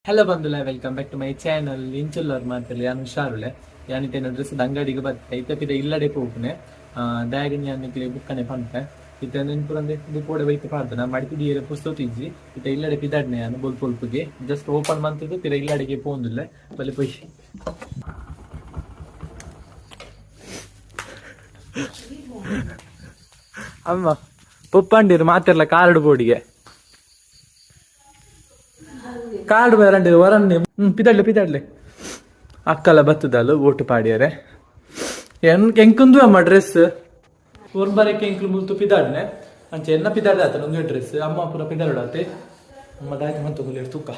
Hello ಬಂದುಲ, welcome back to my channel. ಇಂಚುಲ್ಲರ್ ಮಾತಲ್ಲಿ ಯಾನು ಹುಷಾರುಲೆ. ಯಾನಿತೇನ dress ಅಂಗಡಿಗೆ ಬತ್ತೆ ಇತ್ತೆ ಇಲ್ಲಡೆ ಪೋಪುನೆ ದಾಯಗನ್ ಯಾನಿಕ್ಲೆ ಬುಕ್ಕನೆ ಪನ್ಪೆ. ಇತ್ತೆ ನೆನ್ಪುರಂದೆ ಇದು ಪೋಡೆ ಬೈತೆ ಪಾಡ್ದನ ಮಡಿಪು ದಿಯರೆ ಪುಸ್ತಕ ಇಜ್ಜಿ. ಇತ್ತೆ ಇಲ್ಲಡೆ ಪಿದಾಡ್ನೆ ಯಾನು ಬೊಲ್ ಪೊಲ್ಪುಗೆ ಜಸ್ಟ್ ಓಪನ್ ಮಂತದ್ದು ಪಿರ ಇಲ್ಲಡೆಗೆ ಪೋಂದುಲ್ಲೆ ಬಲೆ ಪೊಯ್. ಅಮ್ಮ ಪೊಪ್ಪಂಡಿರು ಮಾತಿರ್ಲ ಕಾರ್ಡ್ ಬೋರ್ಡಿಗೆ ಕಾರ್ಡ್ ಬೇರಂಡಿ ವರನ್ನಿ. ಪಿದಾಡ್ಲೆ ಪಿದಾಡ್ಲೆ. ಅಕ್ಕಲ ಬತ್ತದಲ್ಲ ಓಟು ಪಾಡಿಯರೆ ಎನ್ ಎಂಕುಂದು ಅಮ್ಮ ಡ್ರೆಸ್ ಊರ್ಬರಕ್ಕೆ ಎಂಕ್ಲು ಮುಲ್ತು ಪಿದಾಡ್ನೆ ಅಂಚೆ ಎನ್ನ ಪಿದಾಡ್ದೆ ಆತ ಒಂದೇ ಡ್ರೆಸ್. ಅಮ್ಮ ಪೂರ ಪಿದಾಡಾತೆ. ಅಮ್ಮ ದಾಯ್ತು ಮಂತು ತೂಕ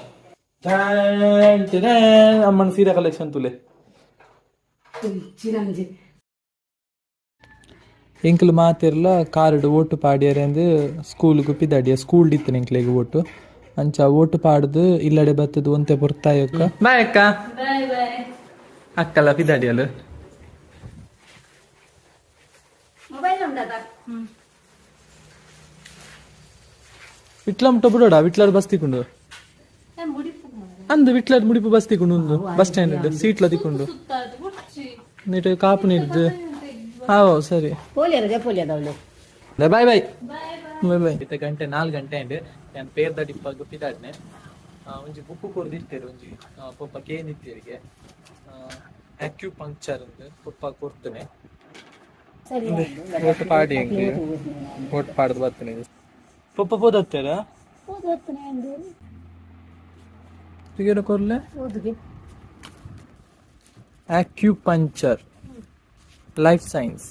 ಅಮ್ಮನ ಸೀರೆ ಕಲೆಕ್ಷನ್ ತುಲೆ. ಎಂಕ್ಲು ಮಾತಿರ್ಲ ಕಾರ್ಡ್ ಓಟು ಪಾಡಿಯರೆ ಅಂದ್ ಸ್ಕೂಲ್ಗೆ ಪಿದಾಡಿಯ. ಸ್ಕೂಲ್ ಇತ್ತು ಎಂಕ್ಲೆಗ್ ಓಟು. ಅಂಚ ಓಟು ಪಾಡ್ದು ಇಲ್ಲಡೆ ಬತ್ತದು ಒಂತೆ ಪೊರ್ತಾಯಕ್ಕ. ಬಾಯ್ ಅಕ್ಕ. ಅಕ್ಕಲ್ಲ ಪಿದಾಡಿಯಲು. ವಿಟ್ಲ ಮುಟ್ಟ ಬಿಡೋಡ ವಿಟ್ಲಾಡ್ ಬಸ್ ತಿಕ್ಕೊಂಡು ಅಂದು ವಿಟ್ಲಾಡ್ ಮುಡಿಪು ಬಸ್ ತಿಕ್ಕೊಂಡು ಒಂದು ಬಸ್ ಸ್ಟ್ಯಾಂಡ್ ಸೀಟ್ಲ ತಿಕ್ಕೊಂಡು ನೀಟ್ ಕಾಪು ನೀಡ್ದು. ಹಾ ಸರಿ, ಬಾಯ್ ಬಾಯ್ ಬಾಯ್ ಬಾಯ್. ಇತ್ತೆ ಗಂಟೆ 4 ಗಂಟೆ ಅಂಡ್ ನಾನು ಪೇರ್ದ ಡಿಪ್ಪಾಗ ಪಿದಾಡ್ನೆ. ಒಂಜಿ ಬುಕ್ಕು ಕೊರ್ದಿತ್ತೇರು ಒಂಜಿ ಪೊಪ್ಪ ಕೇನಿತ್ತೇರಿಗೆ ಅಕ್ಯುಪಂಕ್ಚರ್ ಅಂದ್ ಪೊಪ್ಪ ಕೊರ್ತನೆ. ಓಟು ಪಾಡಿ ಹೆಂಗೆ ಓಟು ಪಾಡ್ದು ಬರ್ತನೆ. ಪೊಪ್ಪ ಪೋದತ್ತೇರ ಕೊರ್ಲೆ acupuncture life science.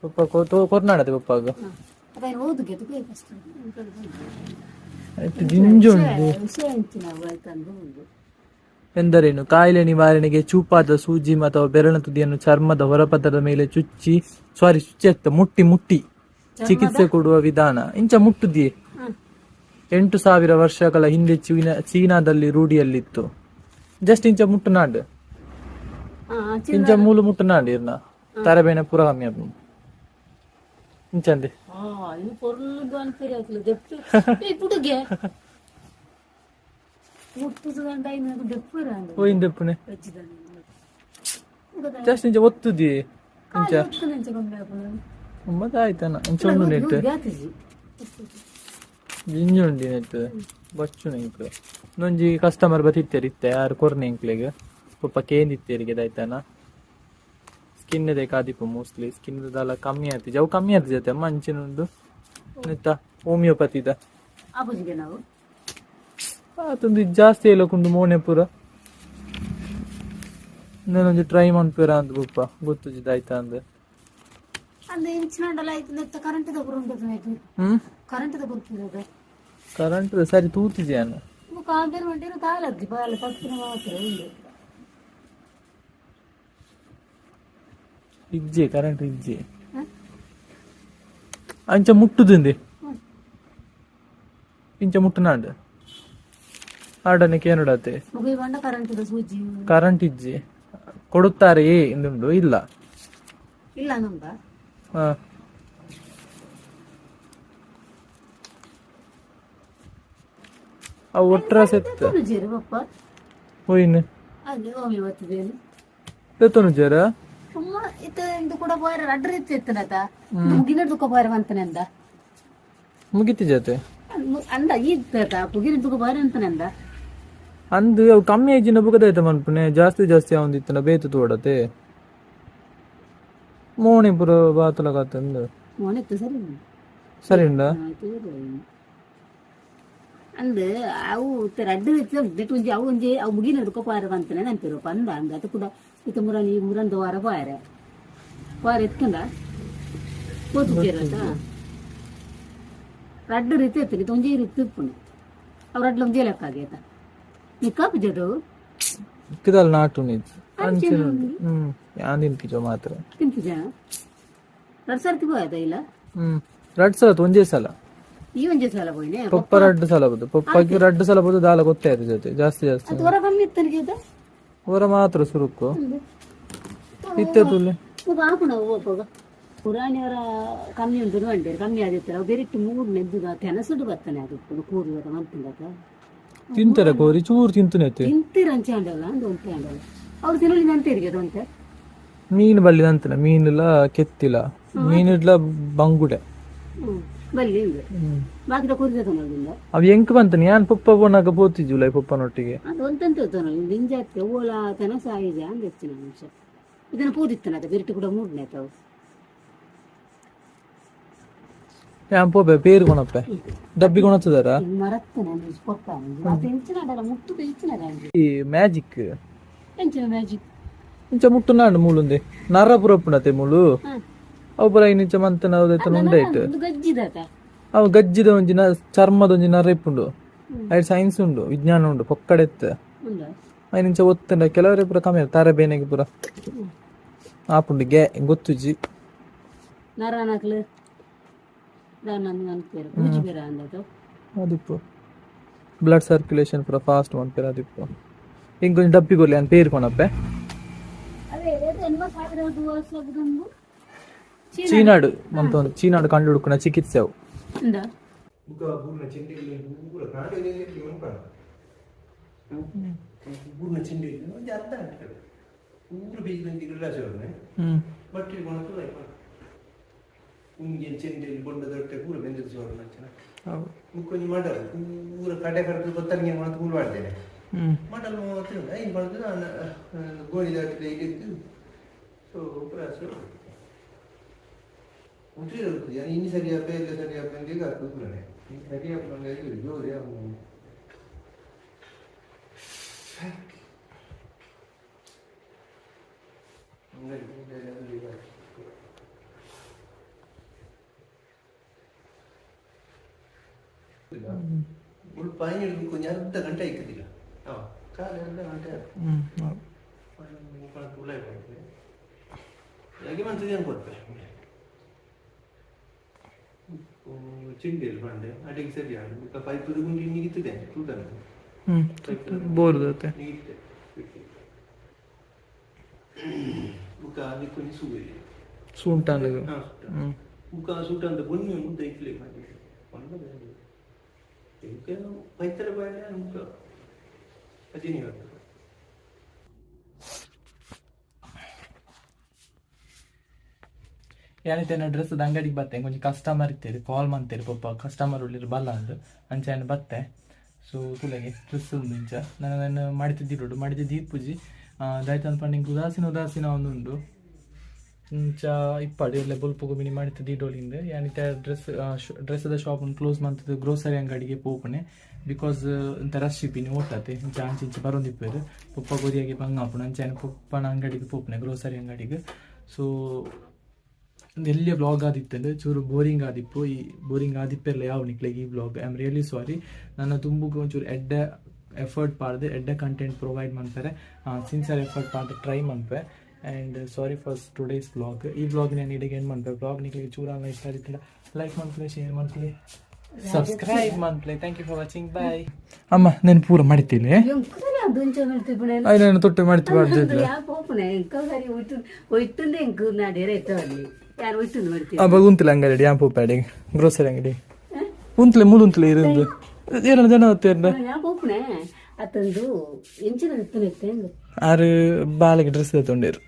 ಪಪ್ಪ ಕೊರ್ನಾಡದೆ ಪಪ್ಪಾಗ ಜಿಂಜುಂಡು. ಎಂದರೇನು? ಕಾಯಿಲೆ ನಿವಾರಣೆಗೆ ಚೂಪಾದ ಸೂಜಿ ಅಥವಾ ಬೆರಳ ತುದಿಯನ್ನು ಚರ್ಮದ ಹೊರಪದರದ ಮೇಲೆ ಚುಚ್ಚಿ, ಸಾರಿ, ಚುಚ್ಚಿ ಅತ್ತ ಮುಟ್ಟಿ ಮುಟ್ಟಿ ಚಿಕಿತ್ಸೆ ಕೊಡುವ ವಿಧಾನ. ಇಂಚ ಮುಟ್ಟುದಿಯೇ. 8000 ವರ್ಷಗಳ ಹಿಂದೆ ಚೀನಾದಲ್ಲಿ ರೂಢಿಯಲ್ಲಿತ್ತು. ಜಸ್ಟ್ ಇಂಚ ಮುಟ್ಟು ನಾಡು, ಇಂಚ ಮೂಲು ಮುಟ್ಟು ನಾಡು ಇರ್ನ ತರಬೇನೆ ಪೂರ ಕಮ್ಮಿ ಆಪುಂಡು ಇಂಚಂದೆ. ಪೋಯಿಂದೆಪ್ಪುನೆ ಜಸ್ಟ್ ಇಂಚ ಒತ್ತುದಿ ಇಂಚ ಆಯ್ತಾನ ಇಂಚ ಉಂಡು ನೆಟ್ ಜಿಂಜುಂಡಿ ನೆಟ್ ಬಚ್ಚುನ ಇಂಕ್. ಒಂಜಿ ಕಸ್ಟಮರ್ ಬತ್ತಿತ್ತೇರು ಇತ್ತೆ ಯಾರು ಕೊರ್ನೆ ಇಂಕ್ಲೆಗ್ ಪೊಪ್ಪ ಕೇಂದಿತ್ತೇರಿಗೆ ದಾಯ್ತಾನ ಸ್ಕಿನ್ they ಕಾದಿಪ್ಪು mostly skin ದಾಲ ಕಮ್ಮಿ ಆತಿಜಿ ಅವು ಕಮ್ಮಿ ಆತಿಜಿ ಅಮ್ಮ ಅಂಚಿನ ಉಂಡು ನೆತ್ತ ಹೋಮಿಯೋಪತಿದ ಆತೊಂದು ಜಾಸ್ತಿ ಎಲ್ಲ ಕುಂಡು ಮೋನೆ ಪೂರ. ಒಂಜಿ ಟ್ರೈ ಮನ್ಪುರ ಅಂದ್ ಪೊಪ್ಪ ಗೊತ್ತುಜಿ ದಾಯ್ತಾ ಅಂದ್. ಕರೆಂಟ್ ಸರಿ ತೂತಿಜಿ ಅನ್ನ. ಇಜ್ಜೆ ಕರೆಂಟ್ ಇಜ್ಜೆ ಅಂಚ ಮುಟ್ಟುದಿಂದೆ ಇಂಚ ಮುಟ್ಟುನಾಂಡ್ ಆಡನೆ ಕೇನುಡತೆ ಕರೆಂಟ್ ಇಜ್ಜಿ ಕೊಡುತ್ತಾರೆಯೇ ಇಂದುಂಡು ಇಲ್ಲ. ಹಾ ಅವು ಒಟ್ರ ಸೆತ್ ಹೋಯಿನ್ ತೆತ್ತೊನುಜಾರ. ಮುಗಿತಿ ಜೊತೆ ಅಂದ್ ಅವು ಕಮ್ಮಿ ಆಯ್ಜಿನ ಬುಕದಾಯ್ತ ಮನ್ಪುನೆ ಜಾಸ್ತಿ ಜಾಸ್ತಿ ಅವಂದಿತ್ತನ ಬೇತು ತೋಡತೆ ಮೋಣಿ ಪೂರ ಬಾತಲ ಕಾತಂದು ಸರಿ ಉಂಡ. ಅಂದ್ ಅವು ರಡ್ಡು ಒಂಜಿ ಅವು ಒಂಜಿ ಅವು ಮುಗಿನ ಪಾರ ಅಂತಾನೆ ನೆನಪಿರು ಪಂದ ಅಂದ ಅದು ಕೂಡ ಇತ್ತ ಮುರನ್ ಈ ಮುರಂದ ವಾರ ಪಾರ ಪಾರ ಎತ್ಕಂದ ಪೋತುಜೇರತ ರಡ್ಡು ರೀತಿ ಎತ್ತನಿ ಒಂಜಿ ರೀತಿ ಇಪ್ಪುನು ಅವು ರಡ್ಲು ಒಂಜಿ ಲೆಕ್ಕ ಆಗೇತ ನಿಕ್ಕಾಪು ಜದು. ಕಿದಲ್ ನಾಟು ನಿಜ ಅಂಚಿನ ಯಾನ್ ತಿನ್ಪಿಜೋ ಮಾತ್ರ. ತಿನ್ಪುಜ ರಡ್ ಸರ್ತಿ ಪೋಯದ ಇಲ್ಲ. ರಡ್ ಸಲ ಒಂಜೇ ಸಲ. ಈ ಒಂಜೇ ಸಲ ಪೋಯಿನೆ. ಪೊಪ್ಪ ರಡ್ಡು ಸಲ ಬೋದು ಪೊಪ್ಪಗೆ ರಡ್ಡು ಸಲ ಬೋದು ದಾಲ ಗೊತ್ತೇ ಆಯ್ತು ಜೊತೆ ಜಾಸ್ತಿ ಜಾಸ್ತಿ. ಹೊರ ಕಮ್ಮಿ ಇತ್ತನಿಗೆ ಹೊರ ಮಾತ್ರ ಸುರುಕು ಇತ್ತೆ ತುಲೆ. ಆಪುಣ ಹೋಗುವಾಗ ಪುರಾಣಿಯವರ ಕಮ್ಮಿ ಉಂಟು ಬಂಡೇರು ಕಮ್ಮಿ ಆದಿತ್ತರ ಅವು ಬೆರಿಟ್ಟು ಮೂರು ನೆದ್ದುದ ತೆನಸುಡು ಬತ್ತಾನೆ ಅದು ಕೂರುದ ಮಂತಿಂದತ. ತಿಂತಾರೆ ಕೋರಿ, ಚೂರು ತಿಂತುನೈತೆ. ತಿಂತೀರ ಅಂಚೆ ಅಂಡಲ್ಲ ಅಂದು ಒಂತೆ ಅಂಡಲ್ಲ ಅವ್ರು ತಿನ್ನಲಿ ನಂತೇರಿಗೆ ಅದೊಂತೆ. ಮೀನು ಬಲ್ಲಿ ಅಂತಾನೆ, ಮೀನುಲ ಕೆತ್ತಿಲ್ಲ, ಮೀನಿಡ್ಲ ಬಂಗುಡೆ. ಹ್ಮ್, ಬಲ್ಲಿ ಹಿಂಗೆ ಬಾಕಿದ ಕೂರಿದ ತೊನಲಿಂದ. ಅವ್ ಎಂಕ್ ಬಂತಾನೆ, ಯಾನ್ ಪೊಪ್ಪ ಪೋನಾಗ ಪೋತಿಜುಲ ಪೊಪ್ಪನೊಟ್ಟಿಗೆ. ಅದು ಒಂತಂತ ತೊನಲಿಂದ ಇಂಜಾತ್ತೆ ಓಲ ತೆನಸ ಆಯಿಜ ಅಂದ ಹೆಚ್ಚಿನ ಅಂಶ ಇದನ್ನ ಪೂದಿತ್ತನ ಅದು ಬೆರಿಟ್ಟು ಕೂಡ ಮೂಡನೆ ತಾವು. ಯಾನ್ ಪೋಪೆ, ಪೇರು ಕೊಣಪ್ಪೆ, ಡಬ್ಬಿ ಕೊಣತ್ತದಾರ. ಮರತ್ತನ ಕೊಟ್ಟ ಅದು ಹೆಂಚಿನ ಅಡಲ್ಲ ಮುಟ್ಟುದು ಹೆಚ್ಚಿನ. ಈ ಮ್ಯಾಜಿಕ್. ಎಂಚಿನ ಮ್ಯಾಜಿಕ್? ಇಂಚ ಮುಟ್ಟು ನಾಡು ಮೂಲುಂದೆ ನರ ಪುರಪ್ಪುನತೆ ಮುಳು. ಅವು ಪುರ ಇಂಚ ಮಂತನ ಅವ್ದೈತನ ಉಂಡೈಟ್. ಒಂದು ಗಜ್ಜಿದಾತ. ಅವು ಗಜ್ಜಿದ ಒಂಜಿನ ಚರ್ಮದ ಒಂಜಿ ನರ ಇಪ್ಪುಂಡು. ಐಟ್ ಸೈನ್ಸ್ ಉಂಡು, ವಿಜ್ಞಾನ ಉಂಡು ಪೊಕ್ಕಡೆತ್ತ. ಉಂಡ. ಐನ್ ಇಂಚ ಒತ್ತಂಡ ಕೆಲವರೇ ಪೂರ ಕಮ್ಮಿ ತಾರೆ ಬೇನೆಗೆ ಪೂರ ಆಪುಂಡು ಗೆ ಗೊತ್ತುಜಿ. ನರನಕ್ಲು ದಾನಂದ್ ಅನ್ಪೇರು ಪೂಜಿ ಬೇರ ಅಂದದು. ಅದಿಪ್ಪು ಬ್ಲಡ್ ಸರ್ಕ್ಯುಲೇಷನ್ ಪೂರ ಫಾಸ್ಟ್ ಮನ್ಪೇರು ಅದಿಪ್ಪು. ಇಂಕೊಂಚ ಡಬ್ಬಿ ಕೊರ್ಲಿ, ನಾನು ಪೇರು ಕೊನಪ್ಪೆ. ಅದೇ 80,000 ವರ್ಷ. ಚೀನಾಡು ಮಂತೊಂದು ಚೀನಾಡು ಕಂಡು ಹುಡುಕುನ ಚಿಕಿತ್ಸೆ ಅವು. ಉಂಡ. ಬುಕ್ಕ ಬೂರ್ನ ಚೆಂಡೆಯಲ್ಲಿ ಪೂರ ಕಾಂಡೆ ಉಂಟು. ಬೂರ್ನ ಚೆಂಡೆ ಒಂಜಿ ಅರ್ಧ ಗಂಟೆ ಪೂರ ಬೀಜ ಗಿಡ ಸೇವನೆ. ಬಟ್ಟೆ ಕೊಣತು ಉಂಗಿನ ಚೆಂಡೆಯಲ್ಲಿ ಬೊಂಡ ದೊಟ್ಟೆ ಪೂರ ಬೆಂದಿದ್ದು ಸೋರಣ ಅಂಚನ. ಬುಕ್ಕ ಒಂಜಿ ಮಡಲ್ ಪೂರ ಕಡೆ ಕಡೆದು ಬತ್ತನಿಗೆ ಕೊಣತು ಪೂರ ಮಾಡ್ತೇನೆ. ಮಡಲ್ 30 ಉಂಟು, ಐದು ಕೊಣತು ನಾನು ಗೋಣಿ ದಾಟಿದ ಇತ್ತು. ಸೊ ಪೂರ ಸೊ ಉಂಟು. ಇನ್ನು ಸರಿ ಹಬ್ಬ ಎಲ್ಲ ಸರಿ ಹಬ್ಬ ಅಂತ ಪೂರನೆ ಇನ್ನು ಸರಿ ಹಬ್ಬ ಜೋರು ಯಾವ. ಮುಲ್ಪ ಐನೂರು ಕೊಂಚ ಅರ್ಧ ಗಂಟೆ ಇಕ್ಕದಿಲ್ಲ ಹಾಂ ಕಾಲ ಅರ್ಧ ಗಂಟೆ ಯಾಕೆ ಮಂತದೆ ಕೊಡ್ತೆ ಚಿಂಡಿಯಲ್ಲಿ ಬಂಡೆ ಅಡಿಗೆ ಸರಿ ಆಡು ಬುಕ್ಕ ಪೈಪ್ ಗುಂಡಿ ನಿಗಿತ್ತದೆ ತೂತನೆ. ಬೋರ್ದತೆ. ನಿಗಿತ್ತೆ ಬುಕ್ಕ ಅದಕ್ಕೆ ಕೊಂಚ ಸೂಗೆ. ಸೂಂಟಾನು. ಹಾಂ, ಬುಕ್ಕ ಸೂಟ ಅಂತ ಬೊನ್ನಿ ಮುದ್ದೆ ಇಕ್ಲೆ ಮಾಡಿ ಬುಕ್ಕ ಪೈತರ ಬಾಳೆ ಬುಕ್ಕ ಅಜಿನಿ ಬರ್ತದೆ. ಯಾನಿತೇನ ಡ್ರೆಸ್ ಅಂಗಡಿಗೆ ಬತ್ತೆ, ಕೊಂಚ ಕಸ್ಟಮರ್ ಇತ್ತೇರಿ, ಕಾಲ್ ಮಂತೇರಿ ಪಪ್ಪ ಕಸ್ಟಮರ್ ಉಳ್ಳಿರು ಬಲ್ಲ ಅಂದು ಅಂಚ ಏನು ಬತ್ತೆ. ಸೊ ತುಲೆಗೆ ಡ್ರೆಸ್ ಉಂಡು ಇಂಚ ನಾನು ನಾನು ಮಡಿತಿದ್ದಿರೋಡು ಮಡಿತಿ ದೀಪುಜಿ ದಾಯ್ತಂದ್ ಪಂಡ ಇಂಕ್ ಉದಾಸೀನ ಉದಾಸೀನ ಒಂದುಂಡು ಇಂಚ ಇಪ್ಪಾಡು ಎಲ್ಲ ಬೊಲ್ಪುಗು ಮಿನಿ ಮಡಿತ ದೀಡೋಲಿಂದ. ಯಾನಿತ ಡ್ರೆಸ್ ಡ್ರೆಸ್ದ ಶಾಪ್ ಕ್ಲೋಸ್ ಮಂತದ್ದು ಗ್ರೋಸರಿ ಅಂಗಡಿಗೆ ಪೋಪುನೆ, because ಇಂತ ರಶ್ ಇಪ್ಪಿನಿ ಓಟಾತೆ ಇಂಚ ಅಂಚೆ ಇಂಚ ಬರೋಂದಿಪ್ಪೇರು ಪೊಪ್ಪ ಗೋದಿಯಾಗಿ ಬಂಗ ಆಪುಂಡು. ಅಂಚೆ ಪೊಪ್ಪನ ಅಂಗಡಿಗೆ ಪೋಪುನೆ, ಗ್ರೋಸರಿ ಅಂಗಡಿಗೆ. ಸೊ ಎಲ್ಲಿಯ ಬ್ಲಾಗ್ ಆದಿತ್ತಂದ್ರೆ ಚೂರು ಬೋರಿಂಗ್ ಆದಿಪ್ಪು. ಈ ಬೋರಿಂಗ್ ಆದಿಪ್ಪೆಲ್ಲ ಯಾವ ನಿಕ್ಲೆಗ್ ಈ blog, I am really sorry. ನನ್ನ ತುಂಬುಗೆ ಒಂಚೂರು ಎಡ್ಡೆ ಎಫರ್ಟ್ ಪಾಡ್ದು ಎಡ್ಡೆ ಕಂಟೆಂಟ್ ಪ್ರೊವೈಡ್ ಮಾಡ್ತಾರೆ, ಸಿನ್ಸಿಯರ್ ಎಫರ್ಟ್ ಪಾಡ್ದು ಟ್ರೈ ಮನ್ಪೆ. And sorry for today's vlog. ಈ ಬ್ಲಾಗ್ ನಾನು ಇಡೀ ಎಂಡ್ ಮಾಡ್ಪೆ. ಬ್ಲಾಗ್ ನಿಕ್ಲೆಗ್ ಚೂರು ಇಷ್ಟ ಆದಿತ್ತಂಡ ಲೈಕ್ ಮನ್ಪಲೆ, ಶೇರ್ ಮನ್ಪಲೆ, ಸಬ್ಸ್ಕ್ರೈಬ್ ಮನ್ಪಲೆ. Thank you for watching, bye. ಅಮ್ಮ, ನಾನು ಪೂರ ಮಾಡಿದ್ದೀನಿ. ನಾನು ತೊಟ್ಟೆ ಮಾಡ್ತಿ ಮಾಡ್ತಿದ್ದೆ. ಒಯ್ತುಂದೆ ಎಂಕ್ ನಾಡೇರ ಇತ್ತವಲ್ಲಿ ಯಾರು ಒಯ್ತುಂದು ಮಾಡ್ತೀವಿ. ಅವಾಗ ಉಂತಿಲ್ಲ ಅಂಗಡಿ ಯಾನ್ ಪೋಪಾಡಿ ಗ್ರೋಸರಿ ಅಂಗಡಿ ಉಂತ್ಲೆ ಮೂಲು ಉಂತ್ಲೆ ಇರಂದು ಏನ ಜನ ಹೊತ್ತೇರ್ನ. ಯಾನ್ ಪೋಪುನೆ ಅತ್ತಂದು ಎಂಚಿನ ಇತ್ತುನೆ ಇತ್ತೆ. ಆರು ಬಾಲೆಗೆ ಡ್ರೆಸ್ ತಗೊಂಡೇರು.